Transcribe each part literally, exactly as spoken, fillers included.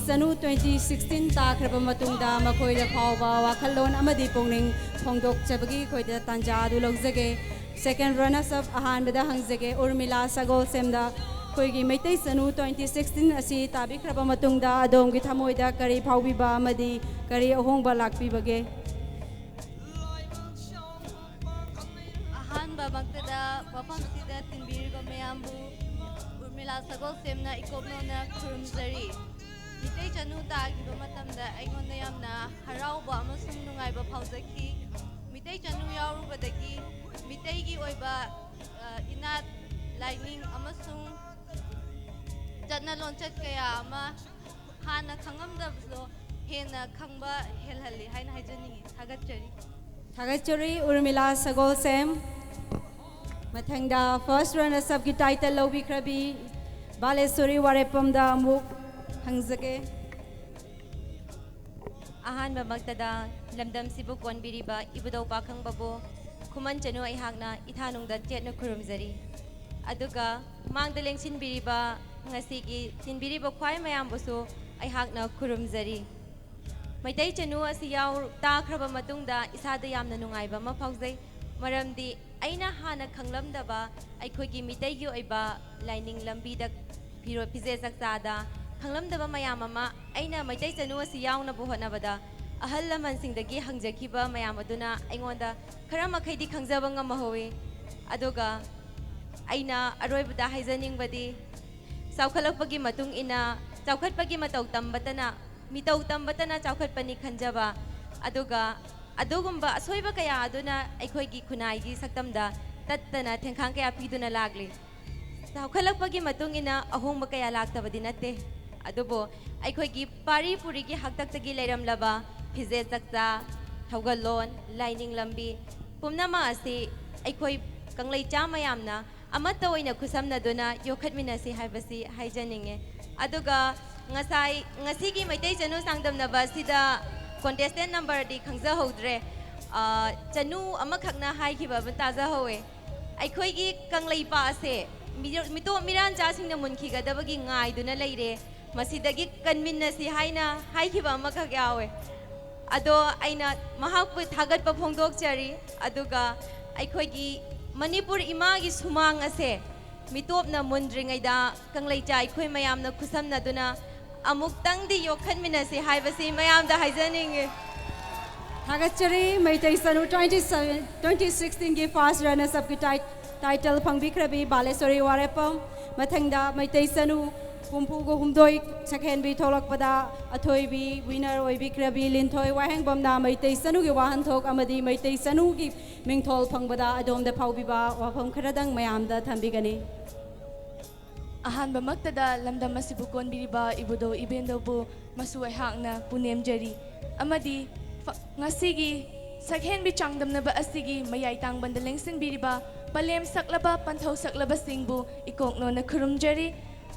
ꯆꯅꯨ twenty sixteen ꯇꯥꯈ꯭ꯔꯕ ꯃꯇꯨꯡꯗ ꯃꯈꯣꯏꯗ ꯐꯥꯎꯕ ꯋꯥꯈꯜꯂꯣꯟ ꯑꯃꯗꯤ ꯄꯨꯛꯅꯤꯡ ꯐꯣꯡꯗꯣꯛꯆꯕꯒꯤ ꯑꯩꯈꯣꯏꯗ ꯇꯥꯟꯖꯥ ꯑꯗꯨ ꯂꯧꯖꯒꯦ꯫ ꯁꯦꯀꯦꯟ ꯔꯟꯅꯔꯁ ꯑꯞ ꯑꯍꯥꯟꯕꯗ ꯍꯪꯖꯒꯦ, ꯎꯔꯃꯤꯂꯥ ꯁꯒꯣꯜꯁꯦꯝꯗ, ꯑꯩꯈꯣꯏꯒꯤ ꯃꯩꯇꯩ ꯆꯅꯨ ꯇ꯭ꯋꯦꯟꯇꯤ ꯁꯤꯛꯁꯇꯤꯟ ꯑꯁꯤ ꯇꯥꯕꯤꯈ꯭ꯔꯕ ꯃꯇꯨꯡꯗ ꯑꯗꯣꯝꯒꯤ ꯊꯃꯣꯏꯗ ꯀꯔꯤ ꯐꯥꯎꯕꯤꯕ ꯑꯃꯗꯤ ꯀꯔꯤ ꯑꯍꯣꯡꯕ ꯂꯥꯛꯄꯤꯕꯒꯦ? ꯑꯍꯥꯟꯕꯃꯛꯇꯗ ꯃꯐꯝꯁꯤꯗ ꯇꯤꯟꯕꯤꯔꯤꯕ ꯃꯌꯥꯝꯕꯨ ꯎꯔꯃꯤꯂꯥ ꯁꯒꯣꯜꯁꯦꯝꯅ ꯏꯀꯣꯛ ꯅꯧꯅ ꯈꯨꯔꯨꯝꯖꯔꯤ꯫ ꯃꯤꯇꯩ ꯆꯅꯨ ꯇꯥꯈꯤꯕ ꯃꯇꯝꯗ ꯑꯩꯉꯣꯟꯗ ꯌꯥꯝꯅ ꯍꯔꯥꯎꯕ ꯑꯃꯁꯨꯡ ꯅꯨꯡꯉꯥꯏꯕ ꯐꯥꯎꯖꯈꯤ꯫ ꯃꯤꯇꯩ ꯆꯅꯨ ꯌꯥꯎꯔꯨꯕꯗꯒꯤ ꯃꯤꯇꯩꯒꯤ ꯑꯣꯏꯕ, ꯑ, ꯏꯅꯥꯠ, ꯂꯥꯏꯅꯤꯡ ꯑꯃꯁꯨꯡ ꯆꯠꯅ ꯂꯣꯟꯆꯠ ꯀꯌꯥ ꯑꯃ ꯍꯥꯟꯅ ꯈꯪꯉꯝꯗꯕꯗꯣ ꯍꯦꯟꯅ ꯈꯪꯕ ꯍꯦꯜꯍꯜꯂꯤ ꯍꯥꯏꯅ ꯍꯥꯏꯖꯅꯤꯡꯉꯤ꯫ ꯊꯥꯒꯠꯆꯔꯤ꯫ ꯊꯥꯒꯠꯆꯔꯤ ꯎꯔꯃꯤꯂꯥ ꯁꯒꯣꯜꯁꯦꯝ꯫ ꯃꯊꯪꯗ ꯐꯥꯔꯁ ꯔꯟꯅꯔꯁ ꯑꯞꯀꯤ ꯇꯥꯏꯇꯜ ꯂꯧꯕꯤꯈ꯭ꯔꯕꯤ ꯕꯥꯂꯦꯁꯣꯔꯤ ꯋꯥꯔꯦꯄꯝꯗ ꯑꯃꯨꯛ ꯍꯪꯖꯒꯦ꯫ ꯑꯍꯥꯟꯕꯃꯛꯇꯗ ꯂꯝꯗꯝꯁꯤꯕꯨ ꯀꯣꯟꯕꯤꯔꯤꯕ ꯏꯕꯨꯙꯧ ꯄꯥꯈꯪꯕꯕꯨ ꯈꯨꯃꯟ ꯆꯅꯨ ꯑꯩꯍꯥꯛꯅ ꯏꯊꯥꯅꯨꯡꯗ ꯆꯦꯠꯅ ꯈꯨꯔꯨꯝꯖꯔꯤ꯫ ꯑꯗꯨꯒ ꯃꯥꯡꯗ ꯂꯦꯡꯁꯤꯟꯕꯤꯔꯤꯕ, ꯉꯁꯤꯒꯤ ꯇꯤꯟꯕꯤꯔꯤꯕ ꯈ꯭ꯋꯥꯏ ꯃꯌꯥꯝꯕꯨꯁꯨ ꯑꯩꯍꯥꯛꯅ ꯈꯨꯔꯨꯝꯖꯔꯤ꯫ ꯃꯩꯇꯩ ꯆꯅꯨ ꯑꯁꯤ ꯌꯥꯎ-, ꯇꯥꯈ꯭ꯔꯕ ꯃꯇꯨꯡꯗ ꯏꯁꯥꯗ ꯌꯥꯝꯅ ꯅꯨꯡꯉꯥꯏꯕ ꯑꯃ ꯐꯥꯎꯖꯩ꯫ ꯃꯔꯝꯗꯤ ꯑꯩꯅ ꯍꯥꯟꯅ ꯈꯪꯂꯝꯗꯕ ꯑꯩꯈꯣꯏꯒꯤ ꯃꯤꯇꯩꯒꯤ ꯑꯣꯏꯕ ꯂꯥꯏꯅꯤꯡ ꯂꯝꯕꯤꯗ, ꯐꯤꯔꯣ-, ꯐꯤꯖꯦꯠ ꯆꯛꯆꯥꯗ ꯈꯪꯂꯝꯗꯕ ꯃꯌꯥꯝ ꯑꯃ ꯑꯩꯅ ꯃꯩꯇꯩ ꯆꯅꯨ ꯑꯁꯤ ꯌꯥꯎꯅꯕ ꯍꯣꯠꯅꯕꯗ ꯑꯍꯜ ꯂꯃꯟꯁꯤꯡꯗꯒꯤ ꯍꯪꯖꯈꯤꯕ ꯃꯌꯥꯝ ꯑꯗꯨꯅ ꯑꯩꯉꯣꯟꯗ ꯈꯔ ꯃꯈꯩꯗꯤ ꯈꯪꯖꯕ ꯉꯝꯍꯧꯋꯤ꯫ ꯑꯗꯨꯒ ꯑꯩꯅ ꯑꯔꯣꯏꯕꯗ ꯍꯥꯏꯖꯅꯤꯡꯕꯗꯤ, ꯆꯥꯎꯈꯠꯂꯛꯄꯒꯤ ꯃꯇꯨꯡ ꯏꯟꯅ ꯆꯥꯎꯈꯠꯄꯒꯤ ꯃꯇꯧ ꯇꯝꯕꯇꯅ, ꯃꯤꯇꯧ ꯇꯝꯕꯇꯅ ꯆꯥꯎꯈꯠꯄꯅꯤ ꯈꯟꯖꯕ, ꯑꯗꯨꯒ ꯑꯗꯨꯒꯨꯝꯕ ꯑꯁꯣꯏꯕ ꯀꯌꯥ ꯑꯗꯨꯅ ꯑꯩꯈꯣꯏꯒꯤ ꯈꯨꯟꯅꯥꯏꯒꯤ ꯁꯛꯇꯝꯗ ꯇꯠꯇꯅ ꯊꯦꯡꯈꯥꯡ ꯀꯌꯥ ꯄꯤꯗꯨꯅ ꯂꯥꯛꯂꯤ꯫ ꯆꯥꯎꯈꯠꯂꯛꯄꯒꯤ ꯃꯇꯨꯡ ꯏꯟꯅ ꯑꯍꯣꯡꯕ ꯀꯌꯥ ꯂꯥꯛꯇꯕꯗꯤ ꯅꯠꯇꯦ, ꯑꯗꯨꯕꯨ ꯑꯩꯈꯣꯏꯒꯤ ꯄꯥꯔꯤ ꯄꯨꯔꯤꯒꯤ ꯍꯥꯛꯇꯛꯇꯒꯤ ꯂꯩꯔꯝꯂꯕ ꯐꯤꯖꯦꯠ ꯆꯛꯆꯥ, ꯊꯧꯒꯜꯂꯣꯟ, ꯂꯥꯏꯅꯤꯡ ꯂꯝꯕꯤ ꯄꯨꯝꯅꯃꯛ ꯑꯁꯤ ꯑꯩꯈꯣꯏ ꯀꯪꯂꯩꯆꯥ ꯃꯌꯥꯝꯅ ꯑꯃꯠꯇ ꯑꯣꯏꯅ ꯈꯨꯠꯁꯝꯅꯗꯨꯅ ꯌꯣꯛꯈꯠꯃꯤꯟꯅꯁꯤ ꯍꯥꯏꯕꯁꯤ ꯍꯥꯏꯖꯅꯤꯡꯉꯦ꯫ ꯑꯗꯨꯒ ꯉꯁꯥꯏ, ꯉꯁꯤꯒꯤ ꯃꯩꯇꯩ ꯆꯅꯨ ꯆꯥꯡꯗꯝꯅꯕ ꯑꯁꯤꯗ contestant numberꯗꯤ ꯈꯪꯖꯍꯧꯗ꯭ꯔꯦ꯫ ꯑ, ꯆꯅꯨ ꯑꯃꯈꯛꯅ ꯍꯥꯏꯈꯤꯕ ꯑꯃ ꯇꯥꯖꯍꯧꯋꯦ꯫ ꯑꯩꯈꯣꯏꯒꯤ ꯀꯪꯂꯩꯄꯥꯛ ꯑꯁꯦ ꯃꯤꯔ-, ꯃꯤꯇꯣꯞ ꯃꯤꯔꯥꯟꯆꯥꯁꯤꯡꯅ ꯃꯨꯟꯈꯤꯒꯗꯕꯒꯤ ꯉꯥꯏꯗꯨꯅ ꯂꯩꯔꯦ꯫ ꯃꯁꯤꯗꯒꯤ ꯀꯟꯃꯤꯟꯅꯁꯤ ꯍꯥꯏꯅ ꯍꯥꯏꯈꯤꯕ ꯑꯃꯈꯛ ꯌꯥꯎꯋꯦ꯫ ꯑꯗꯣ ꯑꯩꯅ ꯃꯍꯥꯛꯄꯨ ꯊꯥꯒꯠꯄ ꯐꯣꯡꯗꯣꯛꯆꯔꯤ꯫ ꯑꯗꯨꯒ ꯑꯩꯈꯣꯏꯒꯤ ꯃꯅꯤꯄꯨꯔ ꯏꯃꯥꯒꯤ ꯁꯨꯃꯥꯡ ꯑꯁꯦ ꯃꯤꯇꯣꯞꯅ ꯃꯨꯟꯗ꯭ꯔꯤꯉꯩꯗ ꯀꯪꯂꯩꯆꯥ ꯑꯩꯈꯣꯏ ꯃꯌꯥꯝꯅ ꯈꯨꯠꯁꯝꯅꯗꯨꯅ ꯑꯃꯨꯛꯇꯪꯗꯤ ꯌꯣꯛꯈꯠꯃꯤꯟꯅꯁꯤ ꯍꯥꯏꯕꯁꯤ ꯃꯌꯥꯝꯗ ꯍꯥꯏꯖꯅꯤꯡꯉꯤ꯫ ꯊꯥꯒꯠꯆꯔꯤ꯫ ꯃꯩꯇꯩ ꯆꯅꯨ twenty seven, twenty sixteen ꯒꯤ first runner-upꯀꯤ ꯇꯥꯏ-, title ꯐꯪꯕꯤꯈ꯭ꯔꯕꯤ ꯕꯥꯂꯦꯁꯣꯔꯤ ꯋꯥꯔꯦꯞꯄꯝ꯫ ꯃꯊꯪꯗ ꯃꯩꯇꯩ ꯆꯅꯨ ꯍꯨꯝꯐꯨꯒ ꯍꯨꯝꯗꯣꯏ ꯁꯛꯍꯦꯟꯕꯤ ꯊꯣꯛꯂꯛꯄꯗ ꯑꯊꯣꯏꯕꯤ winner ꯑꯣꯏꯕꯤꯈ꯭ꯔꯕꯤ ꯂꯤꯟꯊꯣꯏ ꯋꯥꯍꯦꯡꯕꯝꯅ ꯃꯩꯇꯩ ꯆꯅꯨꯒꯤ ꯋꯥꯍꯟꯊꯣꯛ ꯑꯃꯗꯤ ꯃꯩꯇꯩ ꯆꯅꯨꯒꯤ ꯃꯤꯡꯊꯣꯜ ꯐꯪꯕꯗ ꯑꯗꯣꯝꯗ ꯐꯥꯎꯕꯤꯕ ꯋꯥꯐꯝ ꯈꯔꯗꯪ ꯃꯌꯥꯝꯗ ꯊꯝꯕꯤꯒꯅꯤ꯫ ꯑꯍꯥꯟꯕꯃꯛꯇꯗ ꯂꯝꯗꯝ ꯑꯁꯤꯕꯨ ꯀꯣꯟꯕꯤꯔꯤꯕ ꯏꯕꯨꯙꯧ ꯏꯕꯦꯟꯗꯧꯕꯨ ꯃꯁꯨ ꯑꯩꯍꯥꯛꯅ ꯄꯨꯅꯦꯝꯖꯔꯤ꯫ ꯑꯃꯗꯤ ꯐ-, ꯉꯁꯤꯒꯤ ꯁꯛꯍꯦꯟꯕꯤ ꯆꯥꯡꯗꯝꯅꯕ ꯑꯁꯤꯒꯤ ꯃꯌꯥꯏ ꯇꯥꯡꯕꯟꯗ ꯂꯦꯡꯁꯤꯟꯕꯤꯔꯤꯕ ꯄꯂꯦꯝ ꯁꯛꯂꯕ ꯄꯟꯊꯧ ꯁꯛꯂꯕꯁꯤꯡꯕꯨ ꯏꯀꯣꯛꯅꯣꯅ ꯈꯨꯔꯨꯝꯖꯔꯤ꯫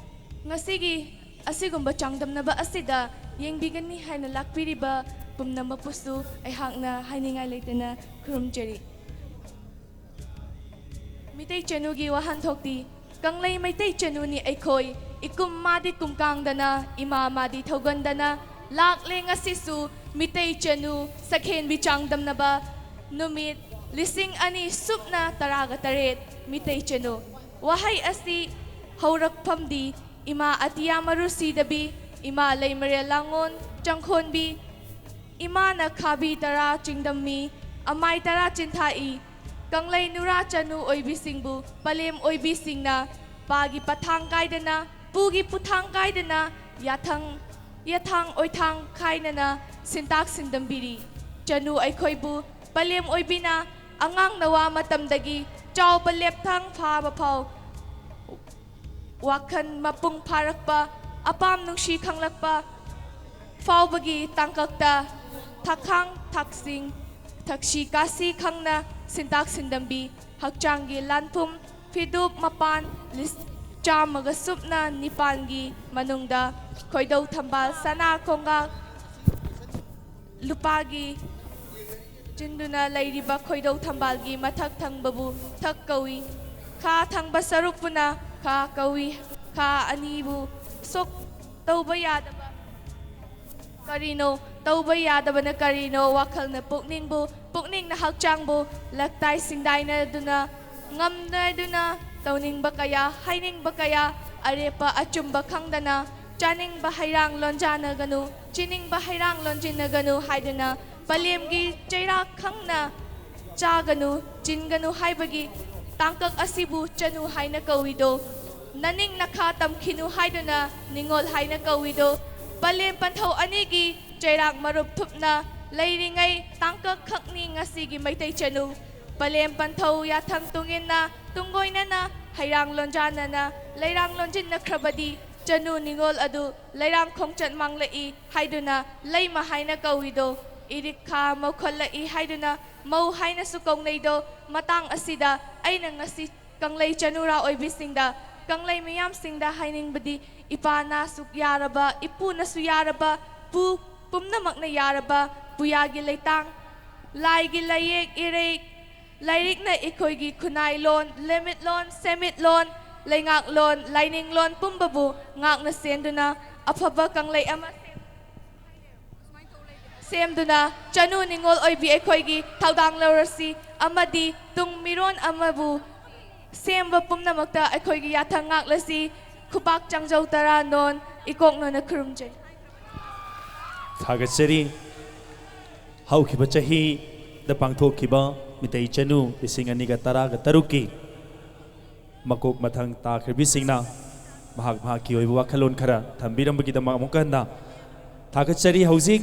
ꯉꯁꯤꯒꯤ ꯑꯁꯤꯒꯨꯝꯕ ꯆꯥꯡꯗꯝꯅꯕ ꯑꯁꯤꯗ ꯌꯦꯡꯕꯤꯒꯅꯤ ꯍꯥꯏꯅ ꯂꯥꯛꯄꯤꯔꯤꯕ ꯄꯨꯝꯅꯃꯛꯄꯨꯁꯨ ꯑꯩꯍꯥꯛꯅ ꯍꯥꯏꯅꯤꯡꯉꯥꯏ ꯂꯩꯇꯅ ꯈꯨꯔꯨꯝꯖꯔꯤ꯫ ꯃꯤꯇꯩ ꯆꯅꯨꯒꯤ ꯋꯥꯍꯟꯊꯣꯛꯇꯤ, ꯀꯪꯂꯩ ꯃꯩꯇꯩ ꯆꯅꯨꯅꯤ ꯑꯩꯈꯣꯏ, ꯏꯀꯨꯝ ꯃꯥꯗꯤ ꯀꯨꯝꯀꯥꯡꯗꯅ, ꯏꯃꯥ ꯃꯥꯗꯤ ꯊꯧꯒꯟꯗꯅ, ꯂꯥꯛꯂꯦ ꯉꯁꯤꯁꯨ ꯃꯤꯇꯩ ꯆꯅꯨ ꯁꯛꯍꯦꯟꯕꯤ ꯆꯥꯡꯗꯝꯅꯕ ꯅꯨꯃꯤꯠ ꯂꯤꯁꯤꯡ ꯑꯅꯤ ꯁꯨꯞꯅ ꯇꯔꯥꯒ ꯇꯔꯦꯠ ꯃꯤꯇꯩ ꯆꯅꯨ꯫ ꯋꯥꯍꯩ ꯑꯁꯤ ꯍꯧꯔꯛꯐꯝꯗꯤ ꯏꯃꯥ ꯑꯇꯤꯌꯥ ꯃꯔꯨ ꯁꯤꯗꯕꯤ, ꯏꯃꯥ ꯂꯩꯃꯔꯦꯜ ꯂꯥꯡꯉꯣꯟ ꯆꯪꯈꯣꯟꯕꯤ, ꯏꯃꯥꯅ ꯈꯥꯕꯤ ꯇꯔꯥ ꯆꯤꯡꯗꯝꯃꯤ, ꯑꯃꯥꯏ ꯇꯔꯥ ꯆꯤꯟꯊꯥꯛꯏ꯫ ꯀꯪꯂꯩ ꯅꯨꯔꯥ ꯆꯅꯨ ꯑꯣꯏꯕꯤꯁꯤꯡꯕꯨ ꯄꯂꯦꯝ ꯑꯣꯏꯕꯤꯁꯤꯡꯅ ꯄꯥꯒꯤ ꯄꯊꯥꯡ ꯀꯥꯏꯗꯅ, ꯄꯨꯒꯤ ꯄꯨꯊꯥꯡ ꯀꯥꯏꯗꯅ, ꯌꯥꯊꯪ, ꯌꯥꯊꯥꯡ ꯑꯣꯏꯊꯥꯡ ꯈꯥꯏꯅꯅ ꯁꯤꯟꯇꯥꯛ ꯁꯤꯟꯗꯝꯕꯤꯔꯤ꯫ ꯆꯅꯨ ꯑꯩꯈꯣꯏꯕꯨ ꯄꯂꯦꯝ ꯑꯣꯏꯕꯤꯅ ꯑꯉꯥꯡ ꯅꯋꯥ ꯃꯇꯝꯗꯒꯤ ꯆꯥꯎꯕ ꯂꯦꯞꯊꯥꯡ ꯐꯥꯕ ꯐꯥꯎ ꯋꯥꯈꯜ ꯃꯄꯨꯡ ꯐꯥꯔꯛꯄ, ꯑꯄꯥꯝ ꯅꯨꯡꯁꯤ ꯈꯪꯂꯛꯄ ꯐꯥꯎꯕꯒꯤ ꯇꯥꯡꯀꯛꯇ ꯊꯛꯈꯥꯡ ꯊꯛꯁꯤꯡ, ꯊꯛꯁꯤ ꯀꯥꯁꯤ ꯈꯪꯅ ꯁꯤꯟꯇꯥꯛ ꯁꯤꯟꯗꯝꯕꯤ, ꯍꯛꯆꯥꯡꯒꯤ ꯂꯥꯟꯐꯝ ꯐꯤꯗꯨꯞ ꯃꯄꯥꯟ ꯂꯤꯁ-, ꯆꯥꯝꯃꯒ ꯁꯨꯞꯅ ꯅꯤꯄꯥꯟꯒꯤ ꯃꯅꯨꯡꯗ ꯈꯣꯏꯗꯧ ꯊꯝꯕꯥꯜ ꯁꯅꯥ ꯀꯣꯡꯒꯥ ꯂꯨꯄꯥꯒꯤ ꯆꯤꯟꯗꯨꯅ ꯂꯩꯔꯤꯕ ꯈꯣꯏꯗꯧ ꯊꯝꯕꯥꯜꯒꯤ ꯃꯊꯛ ꯊꯪꯕꯕꯨ ꯊꯛ ꯀꯧꯏ꯫ ꯈꯥ ꯊꯪꯕ ꯁꯔꯨꯛꯄꯨꯅ ꯈꯥ ꯀꯧꯏ꯫ ꯈꯥ ꯑꯅꯤꯕꯨ ꯁꯣꯛ ꯇꯧꯕ ꯌꯥꯗꯕ ꯀꯔꯤꯅꯣ? ꯇꯧꯕ ꯌꯥꯗꯕꯅ ꯀꯔꯤꯅꯣ? ꯋꯥꯈꯜꯅ ꯄꯨꯛꯅꯤꯡꯕꯨ, ꯄꯨꯛꯅꯤꯡꯅ ꯍꯛꯆꯥꯡꯕꯨ ꯂꯛꯇꯥꯏ ꯁꯤꯡꯗꯥꯏꯅꯗꯨꯅ, ꯉꯝꯅꯗꯨꯅ, ꯇꯧꯅꯤꯡꯕ ꯀꯌꯥ, ꯍꯥꯏꯅꯤꯡꯕ ꯀꯌꯥ, ꯑꯔꯦꯞꯄ ꯑꯆꯨꯝꯕ ꯈꯪꯗꯅ, ꯆꯥꯅꯤꯡꯕ ꯍꯩꯔꯥꯡ ꯂꯣꯟꯖꯥꯅꯒꯅꯨ, ꯆꯤꯅꯤꯡꯕ ꯍꯩꯔꯥꯡ ꯂꯣꯟꯖꯤꯟꯅꯒꯅꯨ ꯍꯥꯏꯗꯨꯅ, ꯄꯂꯦꯝꯒꯤ ꯆꯩꯔꯥꯛ ꯈꯪꯅ ꯆꯥꯒꯅꯨ, ꯆꯤꯟꯒꯅꯨ ꯍꯥꯏꯕꯒꯤ ꯇꯥꯡꯀꯛ ꯑꯁꯤꯕꯨ ꯆꯅꯨ ꯍꯥꯏꯅ ꯀꯧꯏꯗꯣ꯫ ꯅꯅꯤꯡ ꯅꯈꯥ ꯇꯝꯈꯤꯅꯨ ꯍꯥꯏꯗꯨꯅ ꯅꯤꯡꯉꯣꯜ ꯍꯥꯏꯅ ꯀꯧꯏꯗꯣ꯫ ꯄꯂꯦꯝ ꯄꯟꯊꯧ ꯑꯅꯤꯒꯤ ꯆꯩꯔꯥꯛ ꯃꯔꯨꯞ ꯊꯨꯞꯅ ꯂꯩꯔꯤꯉꯩ ꯇꯥꯡꯀꯛ ꯈꯛꯅꯤ ꯉꯁꯤꯒꯤ ꯃꯩꯇꯩ ꯆꯅꯨ꯫ ꯄꯂꯦꯝ ꯄꯟꯊꯧ ꯌꯥꯊꯪ ꯇꯨꯡꯏꯟꯅ ꯇꯨꯡꯒꯣꯏꯅꯅ ꯍꯩꯔꯥꯡ ꯂꯣꯟꯖꯥꯅꯅ ꯂꯩꯔꯥꯡ ꯂꯣꯟꯖꯤꯟꯅꯈ꯭ꯔꯕꯗꯤ ꯆꯅꯨ ꯅꯤꯡꯉꯣꯜ ꯑꯗꯨ ꯂꯩꯔꯥꯡ ꯈꯣꯡꯆꯠ ꯃꯥꯡꯂꯛꯏ ꯍꯥꯏꯗꯨꯅ ꯂꯩꯃ ꯍꯥꯏꯅ ꯀꯧꯏꯗꯣ꯫ ꯏꯔꯤꯛꯈꯥ ꯃꯧꯈꯠꯂꯛꯏ ꯍꯥꯏꯗꯨꯅ ꯃꯧ ꯍꯥꯏꯅꯁꯨ ꯀꯧꯅꯩꯗꯣ꯫ ꯃꯇꯥꯡ ꯑꯁꯤꯗ ꯑꯩꯅ ꯉꯁꯤ ꯀꯪꯂꯩ ꯆꯅꯨꯔꯥ ꯑꯣꯏꯕꯤꯁꯤꯡꯗ, ꯀꯪꯂꯩ ꯃꯤꯌꯥꯝꯁꯤꯡꯗ ꯍꯥꯏꯅꯤꯡꯕꯗꯤ, ꯏꯄꯥ ꯅꯥꯁꯨ ꯌꯥꯔꯕ, ꯏꯄꯨꯅꯁꯨ ꯌꯥꯔꯕ, ꯄꯨ ꯄꯨꯝꯅꯃꯛꯅ ꯌꯥꯔꯕ ꯄꯨꯌꯥꯒꯤ ꯂꯩꯇꯥꯡ, ꯂꯥꯏꯒꯤ ꯂꯥꯏꯌꯦꯛ ꯏꯔꯩ, ꯂꯥꯏꯔꯤꯛꯅ ꯑꯩꯈꯣꯏꯒꯤ ꯈꯨꯟꯅꯥꯏ ꯂꯣꯟ, ꯂꯦꯃꯤꯠꯂꯣꯟ, ꯁꯦꯟꯃꯤꯠꯂꯣꯟ, ꯂꯩꯉꯥꯛꯂꯣꯟ, ꯂꯥꯏꯅꯤꯡꯂꯣꯟ ꯄꯨꯝꯕꯕꯨ ꯉꯥꯛꯅ ꯁꯦꯟꯗꯨꯅ ꯑꯐꯕ ꯀꯪꯂꯩ ꯑꯃ ꯁꯦꯝꯗꯨꯅ ꯆꯅꯨ ꯅꯤꯡꯉꯣꯜ ꯑꯣꯏꯕꯤ ꯑꯩꯈꯣꯏꯒꯤ ꯊꯧꯗꯥꯡ ꯂꯧꯔꯁꯤ ꯑꯃꯗꯤ ꯇꯨꯡ ꯃꯤꯔꯣꯟ ꯑꯃꯕꯨ ꯁꯦꯝꯕ ꯄꯨꯝꯅꯃꯛꯇ ꯑꯩꯈꯣꯏꯒꯤ ꯌꯥꯊꯪ ꯉꯥꯛꯂꯁꯤ꯫ ꯈꯨꯄꯥꯛ ꯆꯥꯡꯖꯧ ꯇꯔꯥ ꯅꯣꯟ ꯏꯀꯣꯛꯅꯣꯅ ꯈꯨꯔꯨꯝꯖꯩ꯫ ꯊꯥꯒꯠꯆꯔꯤ꯫ ꯍꯧꯈꯤꯕ ꯆꯍꯤꯗ ꯄꯥꯡꯊꯣꯛꯈꯤꯕ ꯃꯤꯇꯩ ꯆꯅꯨ ꯂꯤꯁꯤꯡ ꯑꯅꯤꯒ ꯇꯔꯥꯒ ꯇꯔꯨꯛꯀꯤ ꯃꯀꯣꯛ ꯃꯊꯪ ꯇꯥꯈ꯭ꯔꯕꯤꯁꯤꯡꯅ ꯃꯍꯥꯛ ꯃꯍꯥꯛꯀꯤ ꯑꯣꯏꯕ ꯋꯥꯈꯜꯂꯣꯟ ꯈꯔ ꯊꯝꯕꯤꯔꯝꯕꯒꯤꯗꯃꯛ ꯑꯃꯨꯛꯀ ꯍꯟꯅ ꯊꯥꯒꯠꯆꯔꯤ꯫ ꯍꯧꯖꯤꯛ